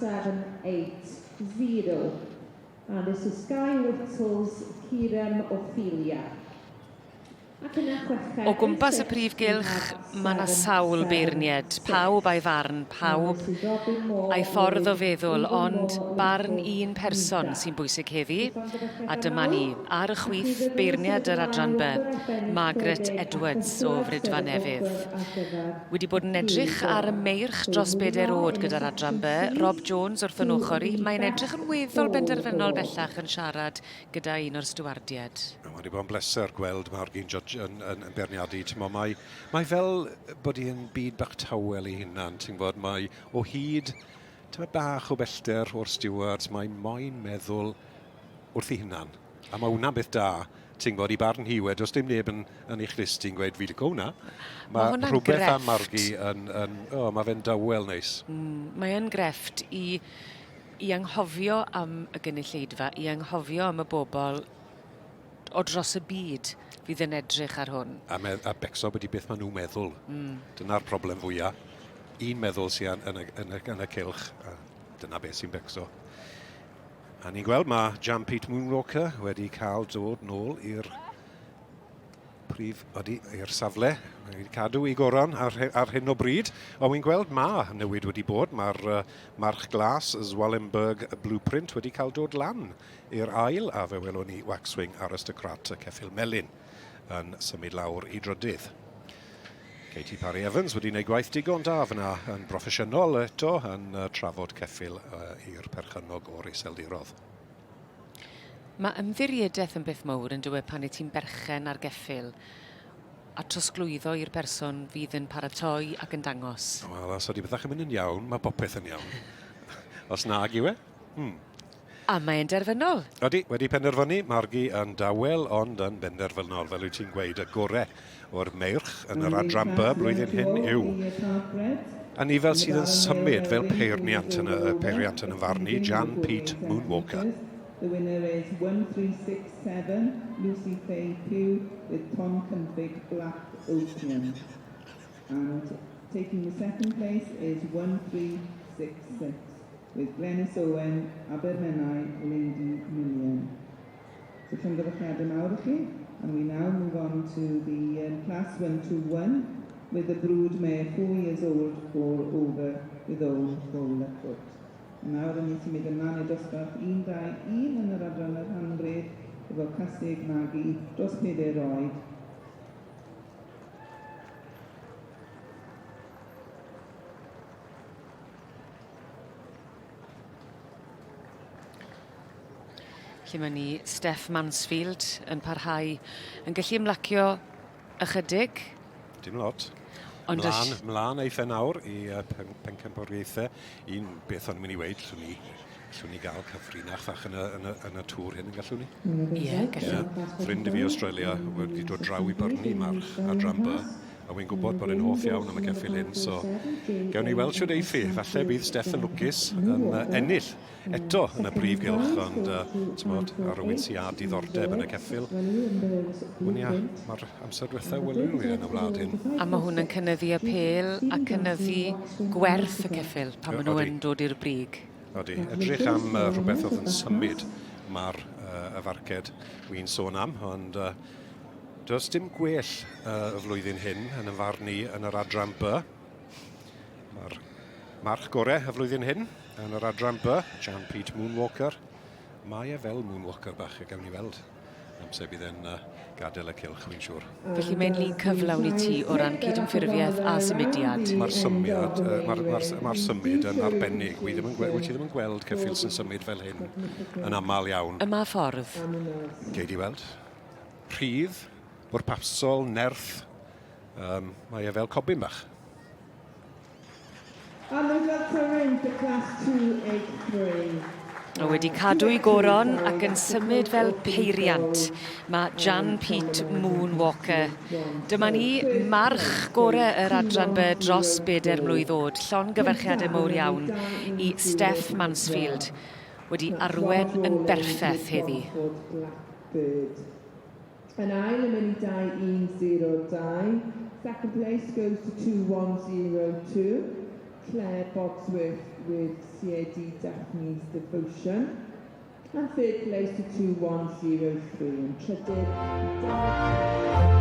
780. And this is Sky Whittles Kiram Ophelia. O gwmpas y prif gylch, mae 'na sawl beirnied, pawb a'i farn, pawb a'i ffordd o feddwl, ond barn un person sy'n bwysig heddi, a dyma ni, ar y chwith, beirniad yr adran B, Margaret Edwards o Fridfa Nefydd. Wedi bod yn edrych ar y meirch dros bedair oed gyda'r adran B, Rob Jones wrth yn ochr i, mae'n edrych yn weddol benderfynol bellach yn siarad gyda un o'r stiwardiaid. Mae wedi bod yn bleser gweld Margie'n judge, yn, yn, yn beirniadu. T'mo, mae, mae fel bod hi'n byd bach tawel ei hunan, ti'n gwybod, mae o hyd tymed bach o bellter o'r stewards, mae moyn meddwl wrth ei hunan. A mae hwnna'n beth da, ti'n gwybod, i barn hi we, does dim neb yn, yn eich list ti'n gweud, fi licio hwnna. Mae, mae rhywbeth am Margie yn, yn oh, mae fe'n dawel neis. Mm, mae yn grefft i i anghofio am y gynulleidfa, i anghofio am y bobl o dros y byd fydd yn edrych ar hwn. A, me, a becso beth beth maen nhw'n meddwl. Mm. Dyna'r broblem fwyaf. Un meddwl sy'n yn, yn, y, yn, y, yn y cylch, a dyna beth sy'n becso. A ni'n gweld mae Jan Pete Moonwalker wedi cael dod nôl i'r prif, odi, i'r safle. Mae wedi cadw ei goron ar, ar hyn o bryd. Ond wy'n gweld ma newid wedi bod. Mae'r uh, march glas Zwalenberg Blueprint wedi cael dod lan i'r ail, a fe welwn ni Waxwing Aristocrat y ceffyl melyn yn symud lawr i drydydd. Katie Parry Evans wedi gwneud gwaith digon da fyna yn broffesiynol eto yn trafod ceffyl uh, i'r perchennog o'r Iseldirodd. Mae ymddiriedaeth yn beth mowr yn dyw e pan wyt ti'n berchen ar geffyl a trosglwyddo i'r person fydd yn paratoi ac yn dangos. Wel, os ydy pethau'n mynd yn iawn, mae popeth yn iawn. Os nag yw e? Hmm. A mae'n derfynol. Ydy, wedi penderfynu, Margi yn dawel ond yn benderfynol, fel wyt ti'n gweud, y gore o'r meirch yn yr adran B blwyddyn hyn yw. A ni fel sydd yn symud fel peirniant yn y, peiriant yn y farn i, Jan Pete Moonwalker. The winner is 1367, Lucy Faye Pugh with Tom Cynffig Black Opium. And taking the second place is 1366 with Glenys Owen, Abermenai, Lady Million. So llongyfarchiadau mawr i chi. And we now move on to the um, class 121 with the brood mare 4 years old or over with own full foot. A nawr yn ni symud ymlaen i'r dosbarth 1, 2, 1 yn yr adran yr rhanbryd efo casig magu dros pedair oed. Lle mae ni Steph Mansfield yn parhau yn gallu ymlacio ychydig. Dim lot. Ond mlaen, mlaen ei phen awr i uh, pen, pencampwriaethau. Un beth o'n i'n mynd i weud, llwn ni, llwn ni gael cyfrinach fach yn y, yn y, yn y tŵr hyn yn gallwn ni? Ie, yeah, gallwn. Yeah. Ffrind i fi Australia wedi dod draw i byrnu march adran B a wy'n gwybod bod e'n hoff iawn am y ceffyl hyn, so gawn ni weld shwd eiff hi. Falle bydd Steph yn lwcus yn ennill eto yn y brif gylch, ond uh, tymod, ar rywun sy'n â diddordeb yn y ceffyl, wn i mae'r amser diwetha welwn ni yn y wlad hyn. A mae hwn yn cynyddu apêl a cynyddu gwerth y ceffyl pan maen nhw yn dod i'r brig. Odi, edrych am uh, rhywbeth oedd yn symud mae'r uh, y farced wy'n sôn am, ond uh, Does dim gwell uh, y flwyddyn hyn yn y farn i yn yr adran B. Mae'r march gorau y flwyddyn hyn yn yr adran B, Jan Pete Moonwalker. Mae e fel Moonwalker bach, y gawn ni weld amser bydd e'n uh, gadael y cylch, wy'n siŵr. Felly mae'n lun cyflawn i ti o ran cydymffurfiaeth a symudiad. Mae'r symiad, uh, mae'r ma ma symud yn arbennig. Wi ddim yn, wy ti ddim yn gweld ceffyl sy'n symud fel hyn yn aml iawn. Y ma ffordd? Gei di weld. Rhydd, bwrpasol, nerth. Um, mae e fel cobyn bach. And the results are in for class 283. O wedi cadw i goron ac yn symud fel peiriant. Mae Jan Pete Moonwalker. Dyma ni march gore yr adran B dros bedair mlwydd oed. Llongyfarchiadau mowr iawn i Steph Mansfield. Wedi arwen yn berffeth heddi. Bird. Yn ail yn mynd i 2102. Second place goes to 2102, Claire Bodsworth. with CAD Daphne's Devotion. And third place to 2103 yn trydydd.